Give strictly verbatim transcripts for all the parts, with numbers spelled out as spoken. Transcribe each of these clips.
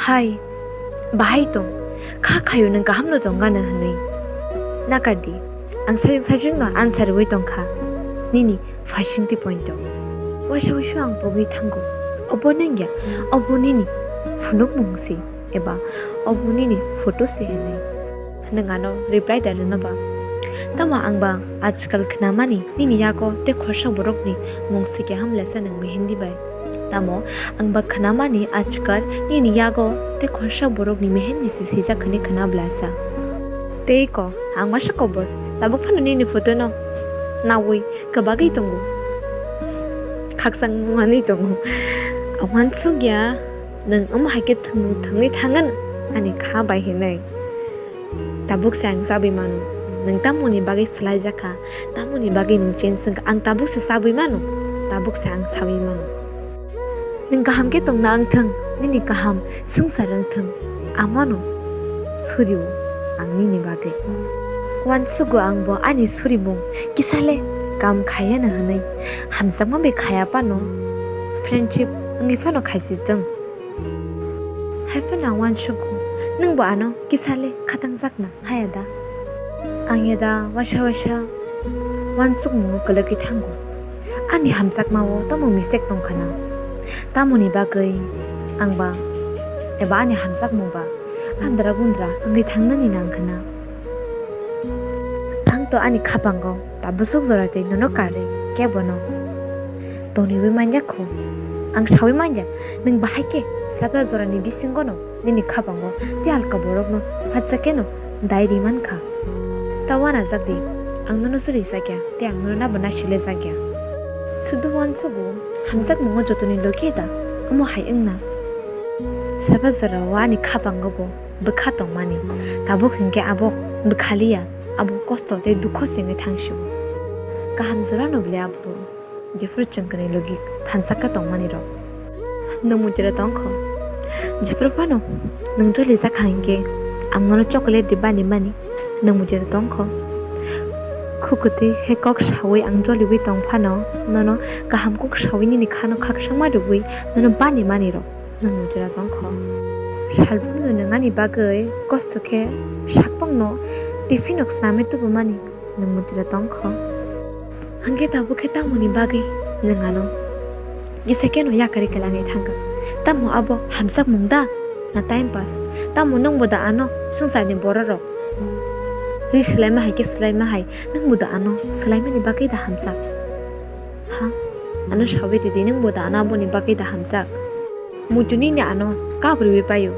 Hai, bahai tong, kha khayo nwng kaham no tong gana hwnwi. Nakardi, ang sajwk sajwk no answer rwui tong kha, nini phaisingtwi point o. Waisa waisa ang pogwi thango, obo nangya, obo nini phunukmung se, eba obo nini photo se hwnwi. Nwng ano reply da rwna ba? Tamo ang ba ajkal khnamani nini yago tei khorsa borokni mung sikya hamlesa nwng mehendi bai. Tamo ang ba khnamani ajkal nini yago tei khorsa borokni mehendi se swijak hwnwi khna blasa. Tei ko ang masa kobor tabuk phano nini photo no naui kwbagwi tongo. Khakchang manwi tongo. Ang uansukya nwng omo hai khe thwngmung thwngwi thangan ani kha bai hinwi. Tabuk se ang chabwi mano. Nwng tamoni bagwi swlaijak kha, tamoni bagwi nwng change wngkha, ang tabuk se chabwi mano, tabuk se ang chabwi mano. Nwng kaham khe tongna wngthwng, nini kaham swngchar wngthwng, amano surio ang nini bagwi. Uansugo ang bo ani surimung kisale kam khaiya na hwnwi hamjakma bai khaiya phano, friendship wngwi phano khaisitwng. Hai phano ang uansugo, nwng bo ano kisale khatangjak na? Haya da. Ang ya da waisa waisa uansukmungo kwlwgwi thango. Ani hamjakmao tamo mistake tong khana? Tamoni bagwi ang ba eba ani hamjakmung ba andra gundra wngwi thangnani nang khana? Ang to ani khapango tabusuk jora tei nono karwi kebono toniwi manya kho. Ang sawi manya, nwng bahai khe srapya jorani bisingono nini khapango tei alka borokno phatsa kheno dai ri man kha. Ta uanajak di, ang nono surijakya tei ang nono nabo nasilaijakya. Sudu uansugo hamjakmungo jotoni logi da, omo hai wngna? Srapya jorao ani khapango bo bwkha tongmani, tabuk hinkhe abo bwkhaliya, abo kosto tei dukho sengwi thangsio. Kaham jorano bwle abo. Jephru chwng kwnwi logi thansa khe tongmani rok. Nwng mujira tong kho. Jephru phano nwng joli jakha hinkhe ang nono chocolate ri bani mani. Nwng mujira tong kho. Khukutwi he kok sawi ang joliwi tong phano nono kaham kok sawi nini khano khakchangma rwui nono bani mani rok. Nwng mujira tong kho. Salbumno nwng ani bagwi kosto khe sakbangno tiffin rok snamwi tubumani. Nwng mujira tong kho. Hwnkhe tabuk khe tamoni bagwi nwng ano kisa kheno yakarwi kwlangwi thangkha? Tamo abo hamjakmung da na time pass? Tamo nwngbo da ano swngcharni bororok ri swlaima hai khe swlaima hai, nwngbo da ano swlaimani bagwi da hamjak? Ha? Ano sawi ridi, nwngbo da ano aboni bagwi da hamjak? Muitu nini ano kabrwi paio.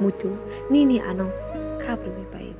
Muitu nini ano kabrwi paio.